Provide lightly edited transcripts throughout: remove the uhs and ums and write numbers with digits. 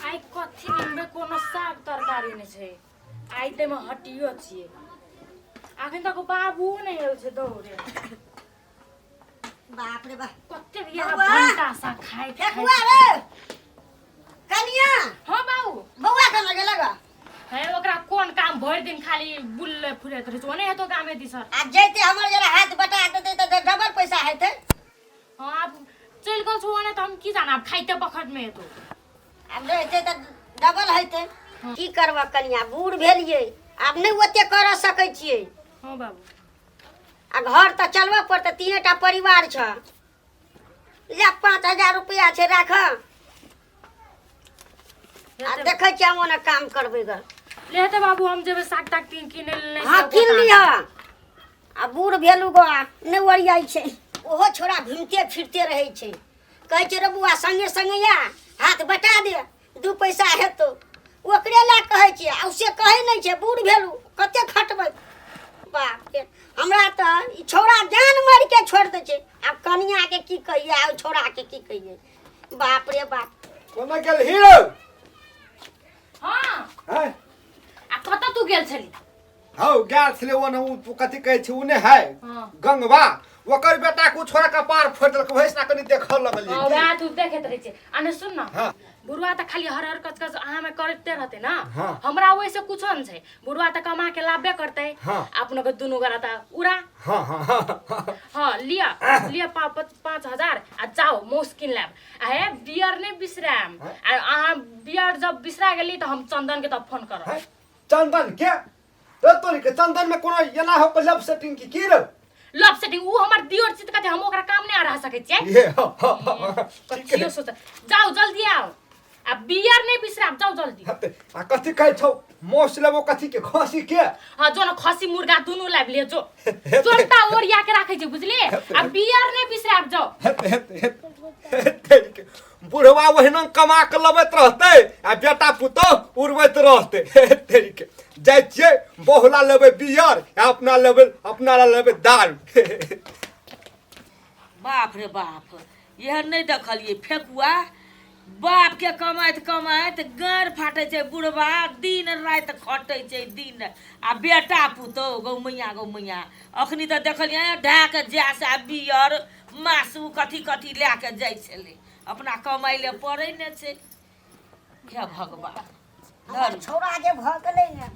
आइ कथी बनबै कोनो साग तरकारी नहि छै आइ ताहिमे हटियो छियै अखन तक बाबुओ नहि आयल छै दौड़े बाप रे बाप कते यहाँ बौआ! भंटा सा खाइ फेकुआ रे कनिया हाँ बाबू बौआ कना गेलक है ओकरा कोन काम भरि दिन खाली बुलले फुरैत रहै छै ओने हेतो गामे दिस आ जैते हमर जरा हाथ बटा देतै तऽ डबल पैसा हेतै हाँ आब चलि गेल छौ ओने तऽ हम की जाना आब खाइते बखत में हेतो आब रहतै तऽ डबल हेतै की करबऽ कनिया बूढ़ भेलियै आब नहि ओते करऽ सकै छियै हाँ बाबू आ घर तऽ चलबऽ पड़तै तीने टा परिवार छ ले 5000 रुपया छै राख आ देखै छियै हम ओना काम करबै ग ले हेतै बाबू हम जेबै साग ताग तीन किनै लए नहि हाँ छै कीन ओको लिह आ बूढ़ भेलू गो नहि ओरियाइ छै ओहो छोड़ा घुमिते फिरते रहै छै कहै छै रे बौआ संगे संगे आ हाथ बटा दे दू पैसा हेतौ ओकरे लए कहै छियै आ से कहै नहि छै बूढ़ भेलू कते खटबै बाप रे हमरा तऽ ई छौड़ा जान मारि के छोड़ि दै छै आब कनियाके की कहियै आ ओहि छौड़ाके की कहियै बाप रे बाप कोना गेल हीरो हाँ हैं आ कतऽ तू गेल छली हौ गेल छलै ओने ओ तू कथी कहै छै ओ नहि है हाँ। गंगवा ओकर बेटा को छोड़ा कपार फोड़ि देलक भैंस कनि देखऽ लगलियै हाँ, वएह तू देखैत रहै छै आ ने सुन न हाँ। बुढ़वा तऽ खाली हर हर कच कच अहाँ में करते रहते ना हाँ। हमरा ओहिसे कुछो न छै बुढ़वा तऽ कमा के लाभे करते हाँ। अपनो के दुनू गोरा तऽ उड़ा हाँ हाँ हाँ हाँ हाँ लिअ लिअ 5000 आ जाओ मौस किन लाब आ हे बियर नहि बिसराम आ अहाँ बियर जब बिसरा गेली तऽ हम चंदन के तब फोन करब हैं? चंदन के रे तोरी के चंदन में कोनो एना हो के लव सेटिंग की की रे लव सेटिंग ऊ हमर दियोर छी तऽ कहते हम ओकरा काम नहि आ रह सकै छियै ये हाँ, हाँ, हाँ, हाँ, ठीक है कथियो सोच जाओ जल्दी आओ आ बियर नहि बिसराब जाओ जल्दी हाँ ते, आ कथी कहै छौ मौस लेबो कथी के खसी के हाँ जो न खसी मुर्गा दुनू लाबि ले जो जोटा ओरिया के राखै छै बुझलिए आ बियर नहि बिसराब जाओ हेते हेते हेते हेते के बुढ़वा ओहिना कमा के लबैत रहतै आ बेटा पुतोह उड़बैत रहतै हेते के जाइ छियै बहुला लेबै बियर आ अपना लेबै अपना ला लेबै दारू बाप रे बाप एहन नहि देखलियै फेकुआ बापके कमाइत कमाइत गाँड़ फाटै छै बुढ़बा दिन राति खटै छै दिन आ बेटा पुतोहु गौ मैया गौ मैया अखनी तऽ देखलियै ढाके जाय से आ बियर मासु कथी कथी लए कऽ जाइ छलै अपना कमाइ लए पड़ै नहि छै हे भगवान हमर छौड़ा जे भऽ गेलै ने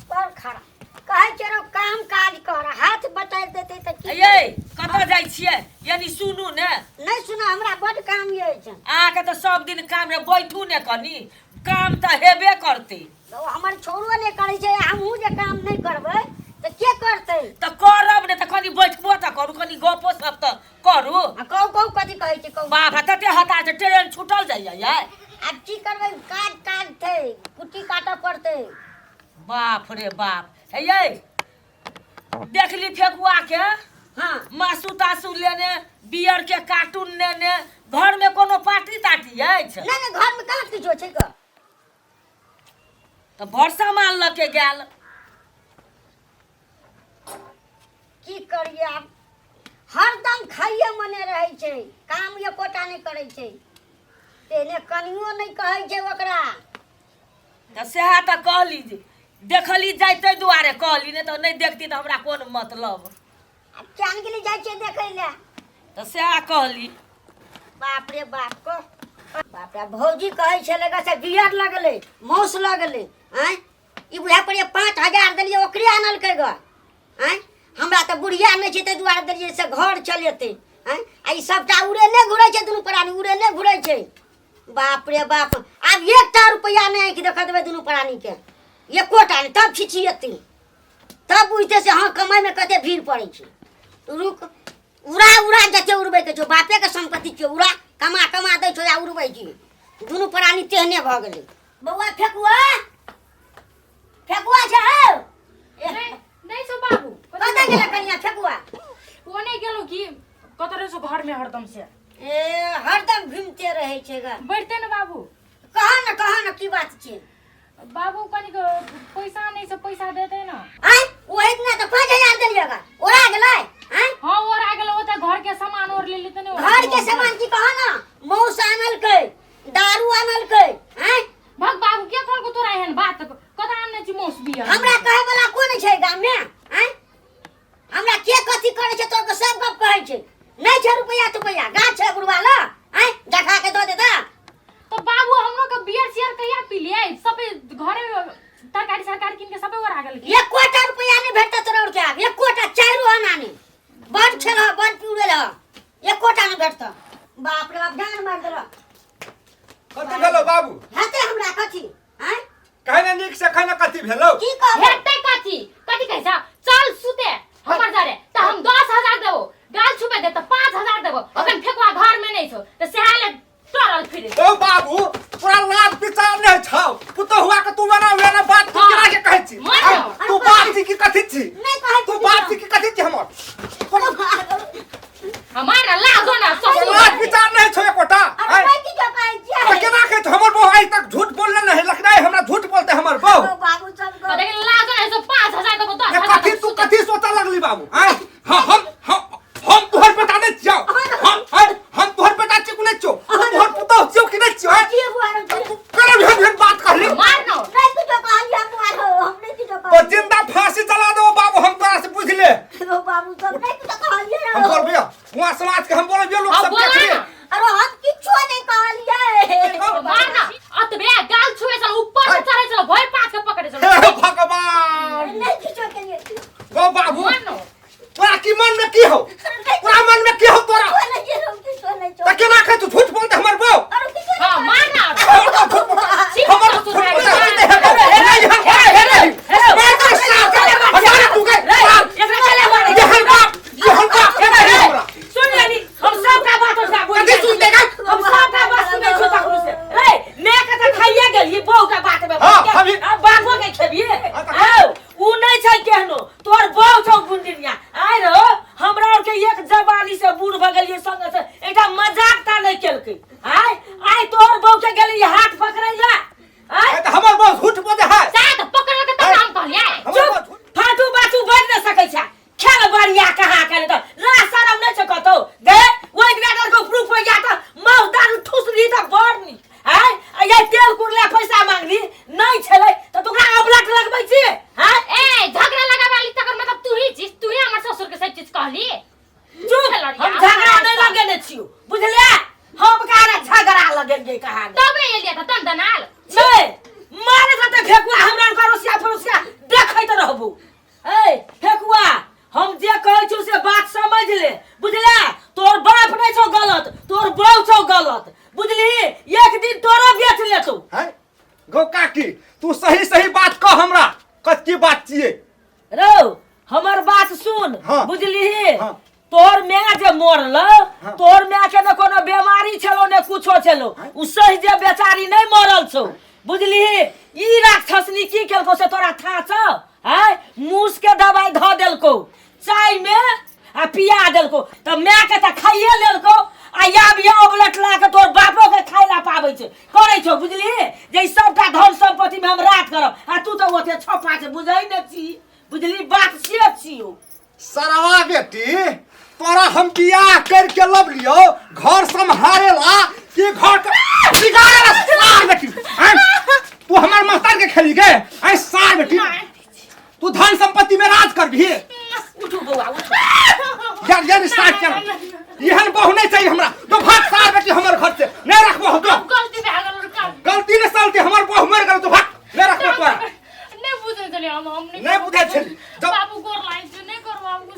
बड़ खराब कहै छै रौ काम काज कर हाथ बटारि देतै तऽ की यै कतऽ जाइ छियै यानी सुनू ने नहि सुना हमरा बड्ड काम अछि अहाँके तऽ सब दिन काम रे बैठू ने कनी काम तऽ हेबे करतै तऽ ओ हमर छौड़ो नहि करै छै हमहूँ जे काम नहि करबै तऽ के करतै तऽ करब ने तऽ कनी बैठबो तऽ करू कनी गपो सब तऽ करू आ कहू कहू कथी कहै छै कहू बाप रे तते हताश छै ट्रेन छूटल जाइया यै आब की करबै काज काज छै कुट्टी काटऽ पड़तै बाप रे बाप हे यै देखली फेकुआ के हाँ मासु तासु लेने बियर के कार्टून लेने घर में कोनो पार्टी तार्टी अछि नहि नहि घरमे कहाँ किछो छै गऽ तऽ भर सामान लऽ के गेल की करियै आब हरदम खाइए मने रहै छै काम एकोटा नहि करै छै तेने कनियो नहि कहै छै ओकरा तऽ सएह तऽ कहली जे देखली जाय ताहि दुआरे कहली नहि तऽ नहि देखती तऽ हमरा कोन मतलब आब चान गेली जाइ छियै देखै लए तऽ सएह कहली बाप रे बाप को बाप रे भौजी कहै छलै गे से बियर लगलै मौस लगलै आँय ई बुझा पड़ैए 5000 देलियै ओकरे आनलकै ग आँय हमरा तऽ बुढ़िया नहि छै ताहि दुआरे देलियै से घर चलेतै आँय आ ई सभटा उड़ेने घुरै छै दुनू प्राणी उड़ेने घुरै छै बाप रे बाप आब एकटा रुपैआ नहि आँखि देखऽ देबै दुनू प्राणीके एकोटा नहि तब छिछिएतै तब बुझतै से हँ कमाइमे कते भीड़ पड़ै छै रुक उड़ा उड़ा जते उड़बैके छौ बापेके सम्पत्ति छियौ उड़ा कमा कमा दै छौ या उड़बै छी दुनू प्राणी तेहने भऽ गेलै बौआ फेकुआ फेकुआ छै हौ नहि नहि छौ बाबू कतऽ गेलै कनिया फेकुआ ओ नहि गेलौ की कतऽ रहै छौ घरमे हरदम से ए हरदम घुमिते रहै छै ग बैठते ने बाबू कह ने कह ने की बात छै बाबू कनिक पैसा नहि छै पैसा देते ने आँय ओहि दिना तऽ 5000 देलियै ग ओरा गेलै आँय हाँ और आ गेल ओते घर के सामान और ले लेते ने घर के सामान की कह ना मौस आनलकै दारू आनलकै आँय सबै घरे तरकारी सरकारी किन के सबै ओरा गेल की? एकोटा रुपया नहीं भेटता तोरा और के आब एकोटा चाइरो आना नहीं बड़ खेल ह बड़ पिउड़ेल ह एकोटा नहीं भेटता। बाप रे बाप जान मार देला। कथी भेलो बाबू? हेते हमरा कथी आँय? कहै ने नीक से कहै ने कथी भेलो? की कहबो? हेतै कथी? कथी कहै छ? चल सुते हमर जरे त हम 10,000 देबो, गाल छुपे दे त 5,000 देबो। अखन फेकुआ घर में नहीं छौ त सेहा ले टरल फिरे। ओ बाबू तोरा लाज विचार नहीं छौ, पुतहुआ के तू बना हुआ ना बात तू हाँ। केना के कहै छी? मर आँय, जाओ। तू बाप छी की कथी छी? नहीं कहै तू छी। बाप छी की कथी छी हमर? हमारा लाजो ना ससुर लाज विचार नहीं छौ एकोटा। अरे आँय, मैं की जो कहै छियै? तऽ केना कहै छौ? हमर बहू आइ तक झूठ बोलले नहीं, लेकिन आइ हमरा झूठ बोलते हमर बहू। ओ बाबू सब तो लेकिन लाजो नहीं सो 5,000 देबो, दस ये हजार कथी देबो, तू सुते। कथी सोचऽ लगली बाबू? आँय, हाँ, हम तोहर बेटा नहीं छियौ। हम आँय, हम तोहर बेटा छियौ कि नहीं छियौ? तू तोहर पुतहु छियौ कि नहीं छियौ? आँय? जी बुआ रे, तू केना भेन भेन बात कहली? मार न। नहीं किछो कहलियै हम बुआ रे, हम नहीं किछो तो कहलियै। जिंदा फांसी चला दो बाबू हम तोरा से बुझ ले। ओ बाबू सब नहीं किछो कहलियै रे। हम बोलबियो वहाँ समाज के हम बोलबियो लोग हाँ, सब बोला देखलिए। ना। अरे हम किछो नहीं कहलियै। मार न अतबे गाल छुए चल ऊपर से चढ़े चल भय पाँच के पकड़े चल। हे भगवान नहीं किछो केलियै। ओ बाबू मार न। तोरा की मन में की हो? तोरा मन में की हो तोरा? किछो नहीं छियै, हम किछो नहीं त छौ। केना कहै तू झूठ बोलते हमर बहू? अरे किछो नहीं। हाँ मार न। हमर तो झूठ बोलते, छी, हमर ससुर झूठ भए बोलते, गेल। हमर नहीं है, नहीं है, नहीं है। मार तो साफ कर, हटा तू के, साफ। एकरा चले मारे। यहन बाप, यहन बाप, के नहीं है हमरा। सुन लेनी हम सबका बात हम सब कथी सुनते का? हम सबका बात सुनै छौ तखनु से। रे मैं कथा खाइए गेलियै बहू के बात में। हाँ, हम- आ बापो के खेबिए। हाँ, तऽ- आओ उ नहीं छै केहनो तोहर बहू छौ गुंडिनिया। आइ रो हमरा और के एक जवानी से बूढ़ भ गेलियै संग से एकटा मजाक ता नहीं केलकै। आइ आइ तोहर बहू के गेलियै हाथ पकड़ै ला। आइ तऽ हमर बहू झूठ बोले है। साथ पकड़ के तब हम कहलियै। हमर चुप बहू झूठ- फाटू बाटू बन न सकै छै। खेल बढ़िया कहाँ करे त ला शरम नहीं छै कतौ गे ओइ दिना के प्रूफ हो या त माउ दारू ठुस ली त बड़ नीक। आइ आ ये तेल कुरला पैसा मांगली नहीं छलै त तोरा अबलट लगबै छी। हां ए झगड़ा लगावाली तकर मतलब तू ही चीज तू ही हमर ससुर के सब चीज कहली। चुप हम झगड़ा नहीं लगेने छियो बुझलियै? हम कहाँ झगड़ा लगेलियै कहाँ तब ने एलियै त तन दनाल नहीं मारे त फेकुआ हमरा करोसिया फरोसिया देखैत रहबू। ए फेकुआ हम जे कहै छियौ से बात समझ ले बुझले? तोर बाप नहीं छौ गलत तोर बहू छौ गलत बुझली? एक दिन तोरो बेच लेतौ। हैं गौ काकी तू सही सही बात कह हमरा कथी बात छियै? रौ हमर बात सुन। हाँ। बुझलिही? हाँ। तोहर माय जे मरल हाँ। तोहर माय के ने कोनो बीमारी छलो ने कुछो छलो उ सही जे बेचारी नहीं मरल छौ बुझलिही? ई राक्षसनी की केलको से तोरा था छौ? आँय मूस के दवाई धऽ देलको चाय में आ पिया देलको त माय के त खाइए लेलको आ आब ये ऑमलेट ला के तोर बापो के खाइ ला पाबै छै करै छौ बुझलिही? जे ई सबटा धन संपत्ति में हम राज करब आ तू त ओते छौ पाँच बुझै ने छी बुझली? बात से छियौ। सरवा बेटी तोरा हम बियाह करके लब लियो घर सम्हारे ला कि घर के बिगाड़े ला सार बेटी। आँय, तू हमार मास्टर के खेली गए? आँय सार बेटी तू धन संपत्ति में राज कर भी। उठू बौआ उठू। यार यार सार चल एहन बहू नहीं चाहिए हमरा तो भाग सार बेटी हमर घर से नहीं रखबो हम तो। गलती भए गेल का? गलती ने सालती हमर बहू मर गेल तो भाग नहीं रखबो तोरा। नहीं बुझै छलियै हम नहीं नहीं बुझै छलियै। जब- बाबू गोर लागै छै नहीं करबो बाबू।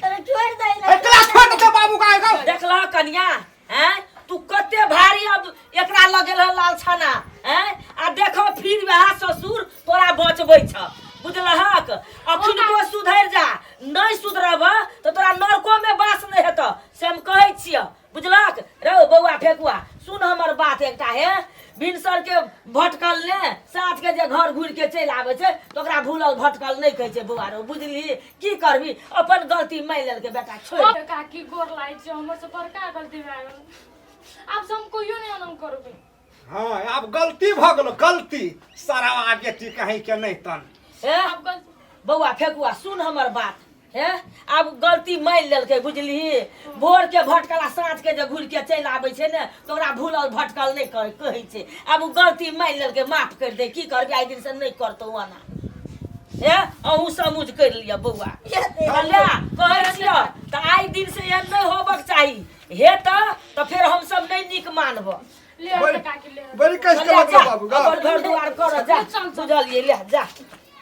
अरे छोड़ दे ए, क्लास छोड़ दे बाबू का आएगा। देखलह कनिया हैं तू कते भारी अब एकरा लगेल है लाल छाना हैं आ देखो फिर वएह ससुर तोरा बचबै छ बुझलहक? अखुनको सुधरि जा नहीं सुधरब तऽ तोरा नरको में बास नहीं हेतऽ से हम कहै छियह बुझलक? रौ बौआ फेकुआ सुन हमर बात एकटा हे भिनसर के भटकल ने साँझ के जे घर घुरि के चलि आबै छै तऽ ओकरा भूलल भटकल नहि कहै छै बौआ रौ बुझली? की करबी अपन गलती मानि लेलकै बेटा छोड़ि। काकी गोर लागै छै हमर से बड़का गलती भए गेल आब से हम कहियो नहि एना करबै। हाँ आब गलती भऽ गेलो गलती सारा बेटी कहीं के नहीं तन। हे आब गलती बौआ फेकुआ सुन हमर बात हे आब गलती मानि लेलकै बुझलिही? भोर के भटकला साँझ के जे घुरि के चलि आबै छै ने तऽ ओकरा भूलल भटकल नहि कहै छै। आब ओ गलती मानि लेलकै माफ करि दे की करबी आइ दिन से नहि करतौ ओना। हे अहूँ समझ करि लिअ बौआ। ले कहै छियह तऽ आइ दिन से एहन नहि होबक चाही हेतऽ तऽ फेर हमसब नहि नीक मानबऽ। ले बड़ी काकी ले बड़ी कस के ले लगलो जा, बाबू गा अपन घर दुआर कर जा चल, चल। बुझलियै ले जा।